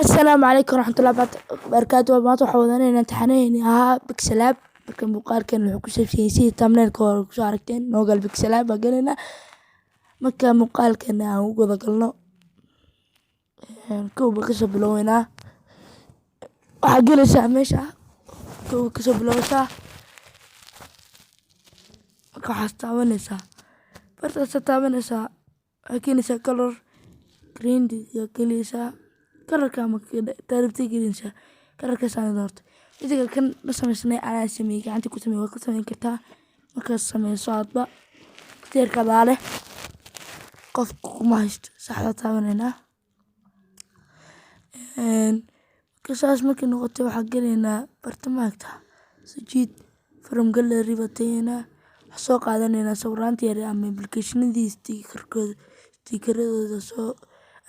Asalaamu calaykum waraxmatullahi wabarakaatu. Maanta waxaan wadanaynaa imtixaanaheenii ahaa PixelLab. Marka muuqaalkan wuxuu ku saabsan yahay sidii thumbnailka hore kusoo aragteen, noogal PixelLab baa galaynaa. Marka muuqaalkan aan u wada galno, kow baa kasoo bilaabeynaa. Waxaa gelaysaa meesha, kow kasoo bilaabaysaa. Marka waxaad taabanaysaa bartaasaad taabanaysaa, waxaad keenaysaa color gradient yaa gelaysaa, colorka ama rabtay gelinaysaa, colorkaas aan doortay. Mida kan ma samaysnay, anaa sameeyey, gacanta ku sameeyey. Waa ku samayn kartaa markaad sameyso, aadba ikhtiyaarka adaa leh, qof kuma haysto. Saxda taabanaynaa. Marka saas markay noqoto, waxaa gelaynaa barta maagta sujiid, from gallery baa tegaynaa. Waxaa soo qaadanaynaa sawiraanta yar ama applicationadii stickerkooda, stickeradooda soo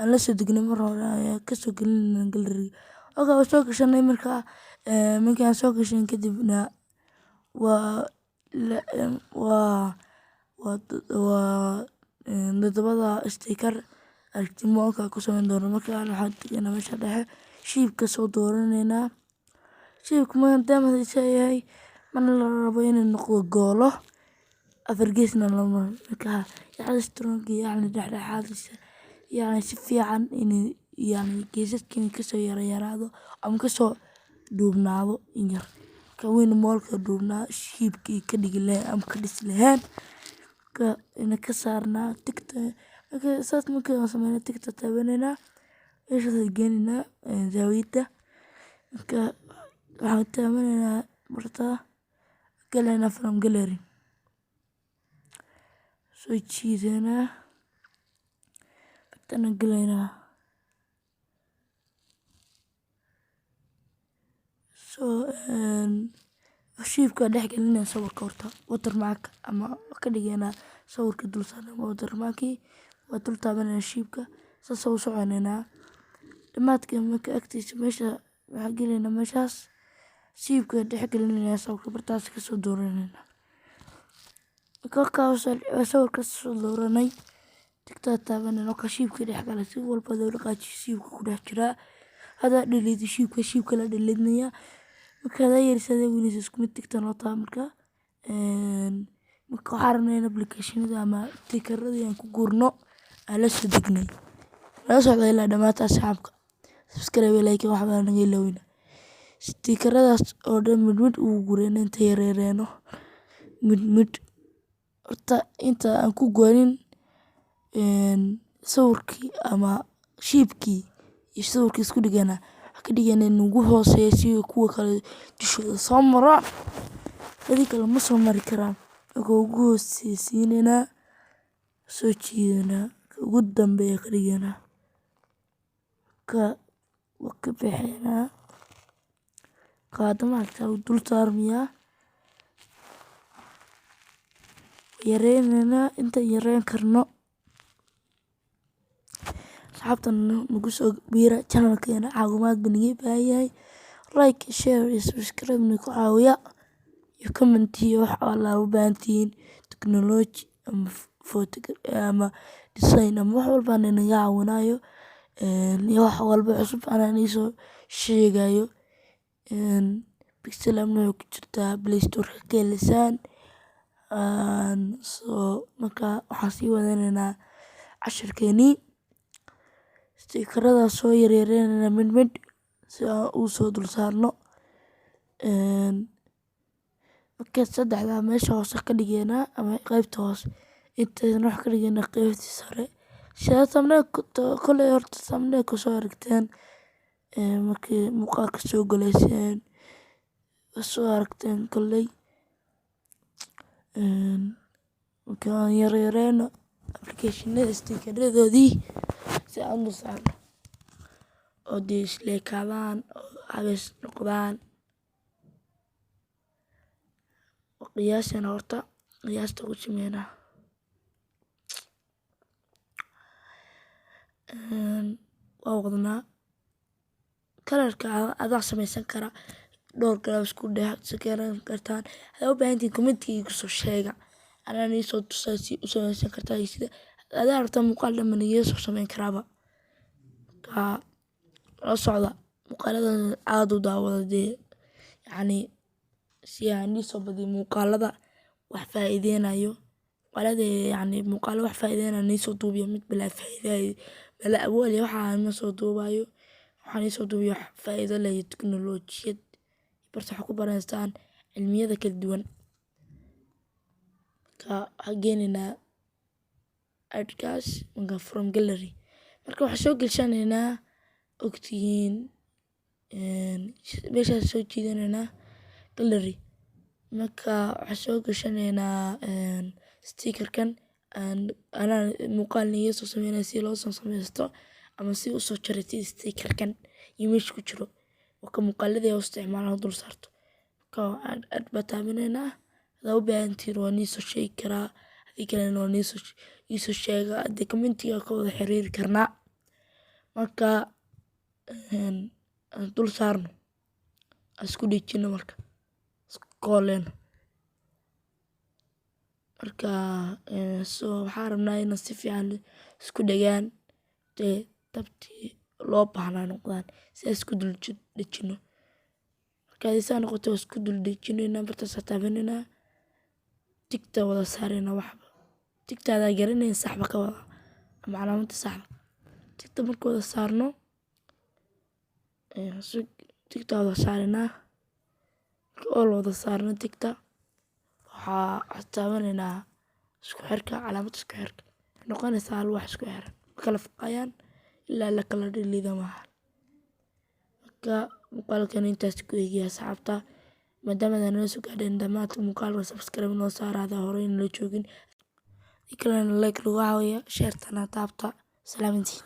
aan la soo degnay mar hore ayaa kasoo gelinaynaa gallery. Okay, waa soo gashanay. Markaa markaan soo gashan kadibna waa toddobada sticker aragtimoka ku samayn doono. Marka waxaan tegaynaa meesha dhexe, shapeka soo dooranaynaa. Shapeka maadaama yahay, mana la rabo inuu noqdo goolo, afar geesna lama. Marka yacni strong, yacni dhexdhexaadisa, yacni si fiican in yacni geesaska kasoo yara yaraado ama kasoo dhuubnaado in yar ka weyn moolka dhuubnaa shapekii ka dhigi lahayn ama ka dhisi lahayn. Marka ina ka saarnaa tickta. Marka saas marka sameyno, tickta taabanaynaa, meeshaas geenaynaa zaawiyadda. Marka waxaan taabanaynaa barta, galaynaa from gallery, soo jiidanaa, bartana galaynaa. So shapeka dhex gelinaya sawirka horta, watermark ama ka dhigaynaa sawirka dul saaran watermarkii. Waa dul taabanayna shapeka, saas u soconaynaa dhamaadka. Marka agtiisa meesha waxaan gelaynaa, meeshaas shapeka dhex gelinayna sawirka, bartaas kasoo dooranayna. Marka sawirka soo dooranay, ticktaa taabanayna. Marka shapeka dhex galay, si walba loo dhaqaajiyo shapeka ku dhex jiraa. Hadaa delete shapeka, shapeka la deletenaya. Marka hadaa yareyso, hadaa weyneyso, isku mid tickta noo tahay. Marka waxaan rabnaa in applicationada ama stickeradii aan ku gurno aan la soo degnay. La socda ilaa dhamaadka, asxaabka. Subscribe, like, waxba naga ilaawina. Stickeradaas oo dhan mid mid ugu gurayna, inta yareereeno mid mid. Horta inta aan ku goynin sawirkii ama shapekii iyo sawirkii isku dhigana, waxaan ka dhigaynaa in ugu hooseeyo si kuwa kale dushooda soo maraan. Hadii kale ma soo mari karaan. Marka ugu hooseysiinaynaa, soo jiidanaa, ugu dambeeya ka dhigaynaa. Ka waa ka bixinaa qaado, maaragta dul saarmiyaa. Yareynaynaa inta yareyn karno. Asxaabta nagu soo biira channelkeena, caawimaad buu naga baahan yahay. Like, share iyo subscribe nagu caawiya, iyo comment iyo wax alla u baahan tihiin, technology ama photo ama design ama wax walba naga caawinayo, iyo wax walba cusub anaa idiin sheegayo. PixelLab waxay ku jirtaa Play Store ka heleysaan. So marka waxaan sii wadanaynaa cashirkeenii. Stickerada soo yaryareynaynaa mid mid si aan u soo dul saarno. Marka saddexda meesha hoose ka dhigaynaa ama qaybta hoose, intayna wax ka dhigaynaa qaybta sare. Sida thumbnail koley horta thumbnail soo aragteen, markii muuqaalka soo galeyseen soo aragteen koley. Marka aan yaryareyno applicationada stickeradoodii si aan u saarno oo dee isleekaadaan oo habees noqdaan. Qiyaasana horta qiyaasta ugu sameynaa. Waa wadnaa colorka, adaa sameysan kara, dhowr color isku dhex sakeyn kartaan. Hadaa u baahantihiin, commentiga igu soo sheega, anaa nii soo tusaa si u sameysan kartaa iyo sida adaa rabtaa. Muuqaal dhan baan idiin soo sameyn karaaba. Marka La socda muuqaaladan, aad u daawada dee, yacni si aan ii soo badiyo muuqaalada wax faa'iideynayo. Muuqaalada, yacni muuqaalo wax faa'iideynayo nii soo duubiyo, mid bilaa faa'iidayo, mala awool iyo waxaa ma soo duubayo. Waxaan ii soo duubiyo wax faa'iido leh iyo teknolojiyad barta waxaa ku baraysaan cilmiyada kala duwan. Marka waxaan geenaynaa adkaas, marka from gallery, marka waxaan soo gelshanaynaa, ogtihiin, meeshaas soo jiidanaynaa gallery. Marka waxaan soo gashanaynaa stickerkan anaa muuqaal niiga soo sameynaya si loo soo sameysto ama si usoo jaratid stickerkan iyo meesha ku jiro. Marka muuqaaladii u isticmaalaan dul saarto. Marka add baa taabanaynaa. Hadaa u baahantihiin waa nii soo sheegi karaa, haddii kalena waa niisoo iisoo sheega haddii commentiga ka wada xiriiri karnaa. Marka aan dul saarno, aan isku dhejino, marka isku kooleyno. Marka so waxaan rabnaa inay si fiican isku dhegaan dee, tabtii loo baahnaa noqdaan, si aan isku dul dhejino. Marka hadii saa noqoto, waa isku dul dhejinaynaa, bartaasaa taabanaynaa, tickta wada saaraynaa. Waxba tickta hadaa garanayn, saxba ka wada ama calaamadda saxda tickta. Marka wada saarno, tickta wada saaraynaa. Marka all wada saarno tickta, waxaa taabanaynaa isku xirka, calaamadda isku xirka. Waxay noqonaysaa hal wax isku xiran, ma kala foqayaan ilaa la kala dhiliida maahan. Marka muuqaalkan intaas ku eegaya, asxaabta. Maadaama aad nala soo gaadheen dhammaadka muuqaalka, subscribe noo saara hadaa horey nala joogin, kalena like lagu caawiya, sharetana taabta. Salaamantiin.